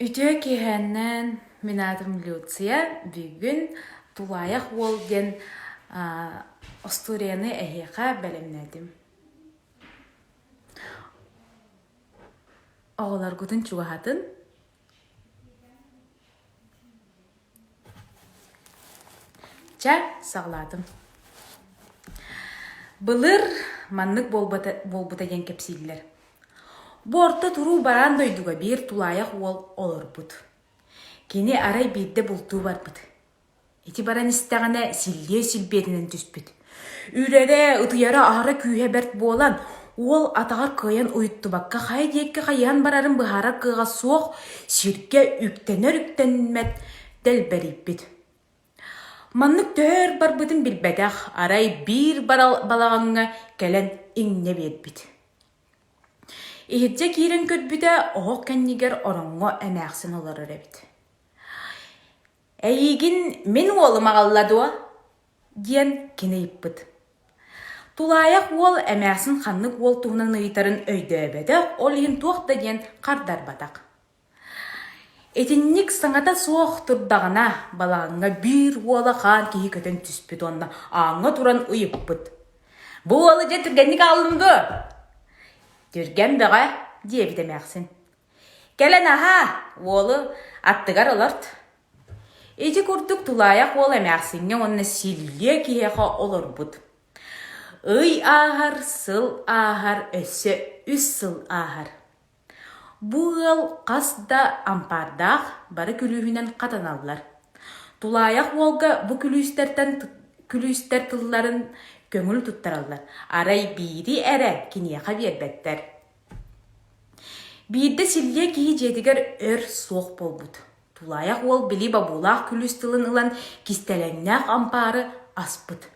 Үтүө киэһээннээн, мин аатым Люция. Бүгүн Тулаайах уол диэн остуоруйаны эһиэхэ бэлэмнээтим. Оҕолоргутун чугаһатын. Чэ, саҕалаатым. Былыр маннык буолбата, буолбута диэн кэпсииллэр. Бу орто туруу бараан дойдуга биир тулаайах уол олорбут. Кини арай биирдэ бултуу барбыт. Ити баран истэҕинэ силлиэ силбиэтинэн түспүт. Үрэрэ, ытыйара аһара күүһэ бэрт буолан, уол атаҕар кыайан уйуттубакка хайа диэки хайыһан барарын быһаарар кыаҕа суох сиргэ үктэнэр-үктэммэт дэлбэрийбит. Маннык төһө өр барбытын билбэтэх, арай биир балаҕаҥҥа кэлэн иҥнэ биэрбит. Иһирдьэ киирэн көрбүтэ, оһох кэннигэр ороҥҥо эмээхсин олорор эбит. «Эйиигин мин уолум аҕалла дуо?» диэн кини ыйыппыт. Тулаайах уол эмээхсин ханнык уол туһунан ыйытарын өйдөөбөтөх, ол иһин туох да диэн хардарбатах. Итинник саҥата суох турдаҕына, балаҕаҥҥа биир уола хаан киһи көтөн түспүт уонна ааҥҥа туран ыйыппыт: «Бу уолу дьэ түргэнник аҕаллым дуо?» «Түргэн бөҕө», диэбит эмээхсин. «Кэлэн аһаа, уолу аттыгар олорт». Ити курдук тулаайах уол эмээхсиҥҥэ уонна силлиэ киһиэхэ олорбут. Ый ааһар, сыл ааһар, өссө үс сыл ааһар. Бу ыал хас да ампаардаах, бары күлүүһүнэн хатаналлар. Тулаайах уолга бу күлүүстэртэн күлүүстэр тылларын көҥүл туттараллар, арай биири эрэ киниэхэ биэрбэттэр. Биирдэ силлиэ киһи дьиэтигэр өр суох буолбут. Тулаайах уол били бобуулаах күлүүс тылын ылан кистэлэҥнээх ампаары аспыт.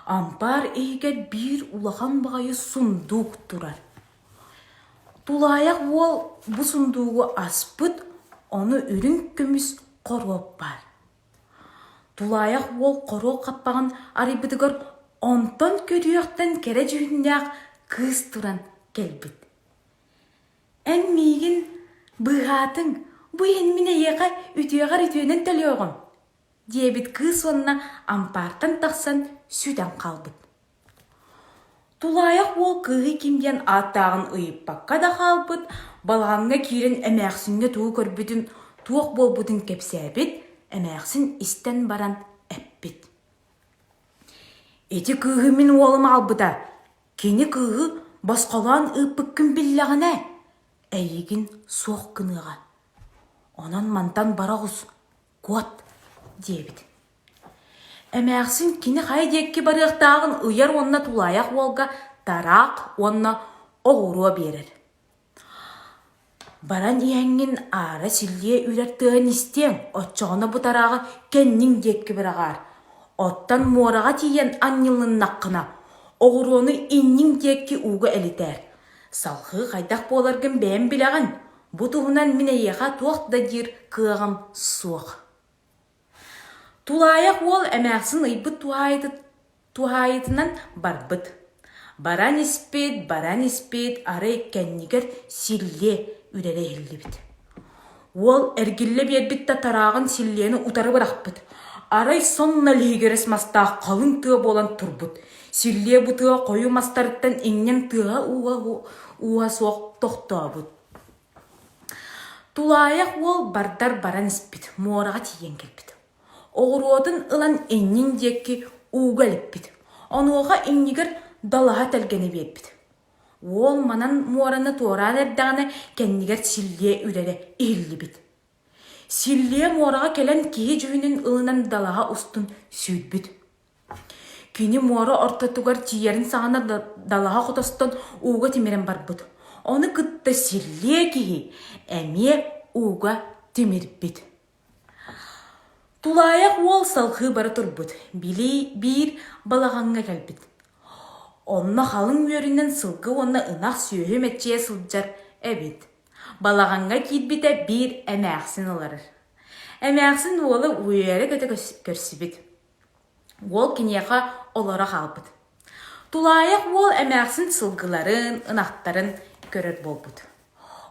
Ампаар иһигэр биир улахан баҕайы сундуук турар. Тулаайах уол бу сундуугу аспыт, ону үрүҥ көмүс хоруоп баар. Тулаайах уол хоруоп хаппаҕын арыйбытыгар онтон көрүөхтэн кэрэ дьүһүннээх кыыс туран кэлбит. «Эн миигин быыһаатыҥ, бу иһин мин эйиэхэ үтүөҕэр үтүөнэн төлүөҕүм» диэбит кыыс уонна ампаартан тахсан сүтэн хаалбыт. Тулаайах уол кыыһы ким диэн ааттааҕын ыйыппакка да хаалбыт, балаҕаҥҥа киирэн эмээхсиҥҥэ тугу көрбүтүн, туох буолбутун кэпсээбит, эмээхсин истэн баран эппит: «Ити кыыһы мин уолум аҕалбыта, кини кыыһы босхолоон ыыппыккын биллэҕинэ, эйигин суох гыныаҕа. Онон мантан бара оҕус, куот» диэбит. Эмээхсин кини хайа диэки барыахтааҕын ыйар уонна тулаайах уолга тараах уонна оҕуруо биэрэр. Баран иһэҥҥин аара силлиэ үрэр тыаһын истиэҥ, оччоҕуна бу тарааҕы кэнниҥ диэки быраҕаар. Оттон муораҕа тиийэн анньылыннаххына, оҕуруону инниҥ диэки ууга элитээр. Салҕыы хайдах буоларгын бэйэҥ билэҕин, бу туһунан мин эйиэхэ туох да диир кыаҕым суох. Тулаайах уол эмээхсин ыйбыт туһаайытынан барбыт. Баран испит, баран испит, арай кэннигэр силлиэ үрэрэ иһиллибит. Уол эргиллэ биэрбит да тарааҕын силлиэни утары бырахпыт. Арай сонно лиһигирэс мастаах халыҥ тыа буолан турбут. Силлиэ бу тыа хойуу мастарыттан иҥнэн тыаһа ууһа суох тохтообут. Тулаайах уол бардар баран испит, муораҕа тиийэн кэлбит. Оҕуруотун ылан иннин диэки ууга элиппит. Онуоха иннигэр далаһа тэлгэнэ биэрбит. Уол манан муораны туораан эрдэҕинэ кэннигэр силлиэ үрэрэ иһиллибит. Силлиэ муораҕа кэлэн киһи дьүһүнүн ылынан далаһа устун сүүрбүт. Кини муора ортотугар тиийэрин саҕана далаһа хотостон ууга тимирэн барбыт. Ону кытта силлиэ киһи эмиэ ууга тимирбит. Тулаайах уол салҕыы бара турбут, били биир балаҕаҥҥа кэлбит. Онно халыҥ үөрүнэн сылгы уонна ынах сүөһү мэччийэ сылдьар эбит. Балаҕаҥҥа киирбитэ биир эмээхсин олорор. Эмээхсин уолу үөрэ-көтө көрсүбүт. Уол киниэхэ олоро хаалбыт. Тулаайах уол эмээхсин сылгыларын, ынахтарын көрөр буолбут.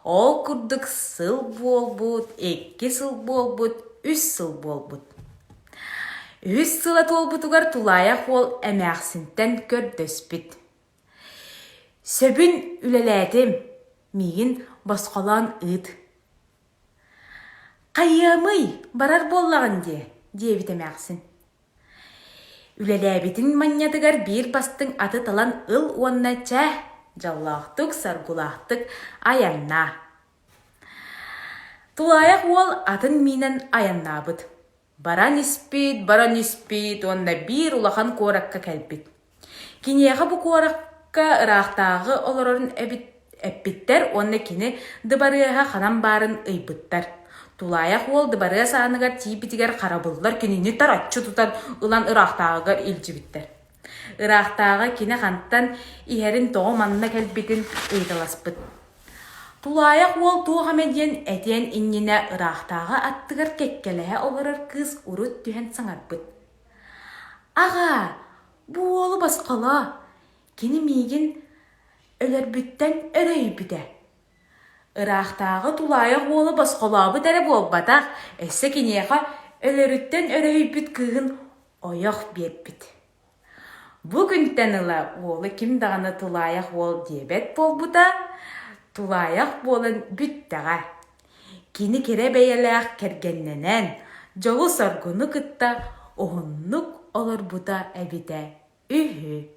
Ол курдук сыл буолбут, икки сыл буолбут, үс сыл буолбут. Үһүс сыла туолбутугар тулаайах уол эмээхсинтэн көрдөспүт. Сөбүн үлэлээтим, миигин босхолоон ыыт. Хайыамый, барар буоллаҕын дии, диэбит эмээхсин. Үлэлээбитин манньатыгар биир бастыҥ аты талан ыл уонна чэ, дьоллоохтук, саргылаахтык айаннаа. Тулаайах уол атын миинэн айаннаабыт. Баран испит, баран испит уонна биир улахан куоракка кэлбит. Киниэхэ бу куоракка ыраахтааҕы олорорун эбит эппиттэр уонна кини дыбарыаһа ханан баарын ыйбыттар. Тулаайах уол дыбарыас ааныгар тиийбитигэр харабыллар кинини тараччы тутан ылан ыраахтааҕыгар илдьибиттэр. Ыраахтааҕы кини хантан иһэрин тоҕо манна кэлбитин ыйыталаспыт. Тулаайах уол туох эмэ диэн этиэн иннинэ ыраахтааҕы аттыгар кэккэлэһэ олорор кыыс урут түһэн саҥарбыт: «Аҕаа, бу уолу босхолоо, кини миигин өлөрбүттэн өрөйбүтэ». Ыраахтааҕы тулаайах уолу босхолообут эрэ буолбатах, өссө киниэхэ өлөрүттэн өрөһүйбүт кыыһын ойох биэрбит. Бу күнтэн ыла уолу ким даҕаны тулаайах уол диэбэт буолбута, тулаайах буолан бүттэҕэ. Кини кэрэ бэйэлээх кэргэннэнэн, дьолу-соргуну кытта уһуннук олорбута эбитэ үһү.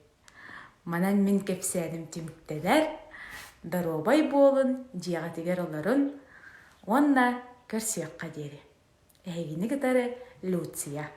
Манан мин кэпсээним түмүктэнэр. Доруобай буолун, дьиэҕитигэр олорун уонна көрсүөххэ диэри. Эһигини кытары Люция.